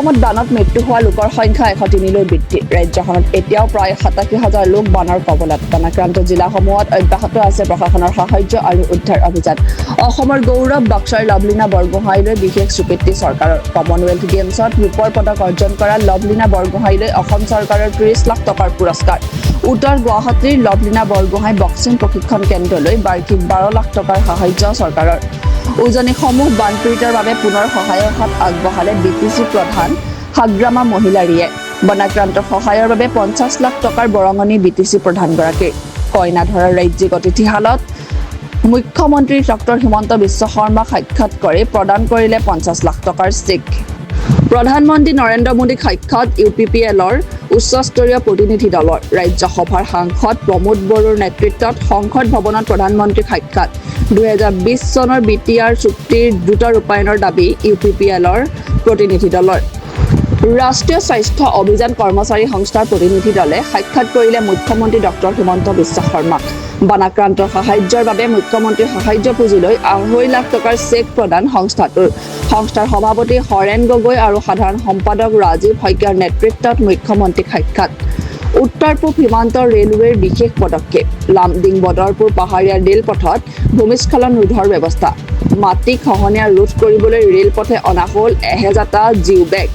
অসমত বানত মৃত্যু হোৱা লোকৰ সংখ্যা 103লৈ বৃদ্ধি। ৰাজ্যখনত এতিয়াও প্ৰায় 87 হাজাৰ লোক বানৰ কবলত। বানাক্ৰান্ত জিলাসমূহত অব্যাহত আছে প্ৰশাসনৰ সাহায্য আৰু উদ্ধাৰ অভিযান। অসমৰ গৌৰৱ বক্সাৰ লাভলীনা বৰগোহাঁইলৈ বিশেষ স্বীকৃতি চৰকাৰৰ। কমনৱেলথ গেমছত ৰূপৰ পদক অৰ্জন কৰা লাভলীনা বৰগোহাঁইলৈ অসম চৰকাৰৰ 30 লাখ টকাৰ পুৰস্কাৰ। উত্তৰ গুৱাহাটীৰ লাভলীনা বৰগোহাঁই বক্সিং প্ৰশিক্ষণ কেন্দ্ৰলৈ বাৰ্ষিক 12 লাখ টকাৰ সাহায্য চৰকাৰৰ। উজনি সমূহ বানপীড়িতৰ বাবে পুনৰ সহায়ৰ হাত আগবঢ়ালে বিটিচি প্ৰধান হাগ্ৰামা মহিলাৰীয়ে। বনাক্ৰান্তৰ সহায়ৰ বাবে 50 লাখ টকাৰ বৰঙণি বিটিচি প্ৰধানগৰাকীৰ। কইনাধৰাৰ ৰাজ্যিক অতিথিশালত মুখ্যমন্ত্ৰী ডক্টৰ হিমন্ত বিশ্ব শৰ্মাক সাক্ষাৎ কৰি প্ৰদান কৰিলে 50 লাখ টকাৰ চেক। প্ৰধানমন্ত্ৰী নৰেন্দ্ৰ মোদীক সাক্ষাৎ ইউপিপিএলৰ উচ্চস্তৰীয় প্ৰতিনিধি দলৰ। ৰাজ্যসভাৰ সাংসদ প্ৰমোদ বড়োৰ নেতৃত্বত সংসদ ভৱনত প্ৰধানমন্ত্ৰীক সাক্ষাৎ। 2020 চনৰ বিটিআৰ চুক্তিৰ দ্ৰুত ৰূপায়ণৰ দাবী ইউপিপিএলৰ প্ৰতিনিধি দলৰ। ৰাষ্ট্ৰীয় স্বাস্থ্য অভিযান কৰ্মচাৰী সংস্থাৰ প্ৰতিনিধি দলে সাক্ষাৎ কৰিলে মুখ্যমন্ত্ৰী ডক্টৰ হিমন্ত বিশ্ব শৰ্মাক। বানাক্ৰান্তৰ সাহায্যৰ বাবে মুখ্যমন্ত্ৰীৰ সাহায্য পুঁজিলৈ 2.5 লাখ টকাৰ চেক প্ৰদান সংস্থাটোৰ। সংস্থাৰ সভাপতি হৰেণ গগৈ আৰু সাধাৰণ সম্পাদক ৰাজীৱ শইকীয়াৰ নেতৃত্বত মুখ্যমন্ত্ৰীক সাক্ষাৎ। উত্তৰ পূব সীমান্ত ৰেলৱেৰ বিশেষ পদক্ষেপ। লামডিং বদৰপুৰ পাহাৰীয়া ৰেলপথত ভূমিস্খলন ৰোধৰ ব্যৱস্থা। মাটি খহনীয়া ৰোধ কৰিবলৈ ৰেলপথে অনা হ'ল 1000টা জিঅ' বেগ।